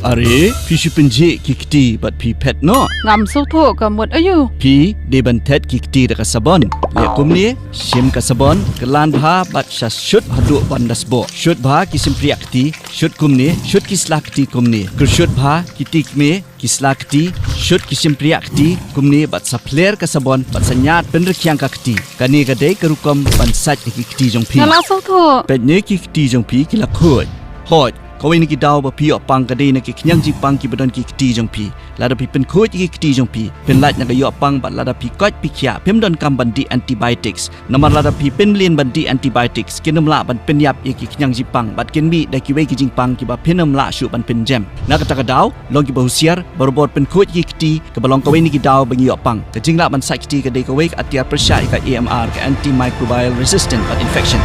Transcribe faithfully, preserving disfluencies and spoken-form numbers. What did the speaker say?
Are, phi shu pynjhieh ki kti bad phi phet noh. Ngam sngewthuh ka mut aïu. Phi dei ban thet ki kti da ka sabon. Leh kumne, shim ka sabon, kylla bha bad sa shut haduh ban da sboh. Shut bha ki shympriah kti, shut kumne, shut ki sla kti kumne. Kyrsut bha ki kti kmie, ki sla kti, shut ki shympriah kti kumne bad sa phler ka sabon bad sa ñiad pynrkhiang ka kti. Kane ka dei ka rukom ban sait ïa ki kti jong phi. Nga la sngewthuh. Peit ne ki kti jong phi ki la khuid. Hooid, kawei na ki daw ba phi ïoh pang ka dei na ki khñiang jingpang kiba don ki kti jong phi. Lada phi pynkhuid ïa ki kti jong phi, pynlait na ka ïoh pang bad lada phi koit phi khiah, phim donkam ban dih antibiotics. Namar lada phi pynmlien ban dih antibiotics, kin ym lah ban pynïap ïa ki khñiang jingpang bad kin mih da kiwei ki jingpang kiba phin ym lah shuh ban pynjem. Na kata ka daw, long kiba husiar, barabor pynkhuid ïa ki kti, kaba long kawei na ki daw ba ngi ïoh pang. Ka jinglah ban sait kti ka dei kawei ka atiar pyrshah ïa ka A M R, ka antimicrobial resistant bad infection.